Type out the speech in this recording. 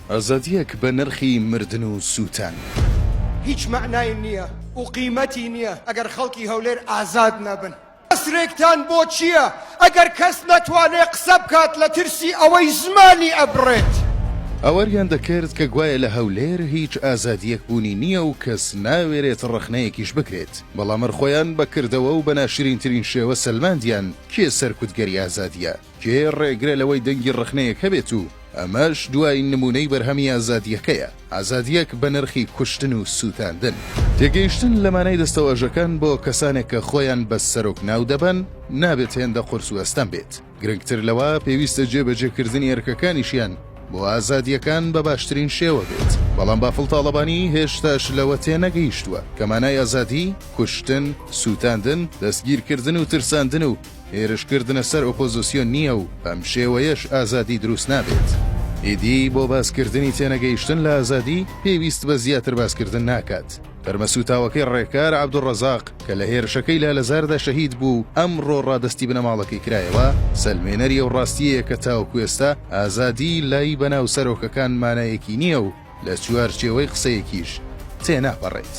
ئازادییەک بە نرخی مردن و سووتان. هیچ مەعنای نییە و قیمەتی نییە ئەگەر خەڵکی هەولێر ئازاد نەبن. قەسرێکتان بۆ چییە ئەگەر کەس نەتوانێ قسە بکات لە ترسی ئەوەی زمانی ئەبڕێت؟ هاواریان دەکرد کە گوایە لە هەولێر هیچ ئازادییەک بوونی نییە و کەس ناوێرێت ڕەخنەیەکیش بگرێت، بەڵام هەر خۆیان بە کردەوە و بە ناشرینترین شێوە سەلماندیان کێ سەرکوتگەری ئازادییە. کێ ڕێگرە لەوەی دەنگی ڕەخنەیەک هەبێت و ئەمەش دوایین نموونەی بەرهەمی ئازادییەکەیە، ئازادییەک بە نرخی کوشتن و سووتاندن. تێگەیشتن لە مانای دەستەواژەکان بۆ کەسانێک کە خۆیان بە سەرۆک ناو دەبەن نابێت هێندە قورس و ئەستەم بێت. گرنگتر لەوە پێویستە جێبەجێکردنی ئەرکەکانیشیان بۆ ئازادییەکان بە باشترین شێوە بێت. بەڵام بافڵ تاڵەبانی هێشتاش لەوە تێنەگەیشتووە کە مانای ئازادی، کوشتن، سووتاندن، دەستگیرکردن و ترساندن و هێرشکردنە سەر ئۆپۆزسیۆن نییە و بەم شێوەیەش ئازادی دروست نابێت. ئیدی بۆ باسکردنی تێنەگەیشتن لە ئازادی پێویست بە زیاتر باسکردن ناکات. تەرمە سووتاوەکەی ڕێکار عەبدولڕەزاق کە لە هێرشەکەی لالەزاردا شەهید بوو و ئەمڕۆ ڕادەستی بنەماڵەکەی کرایەوە، سەلمێنەری ئەو ڕاستییەیە کە تاوەکو ئێستا ئازادی لای بەناو سەرۆکەکان مانایەکی نییە و لە چوارچێوەی قسەیەکیش تێناپەڕێت.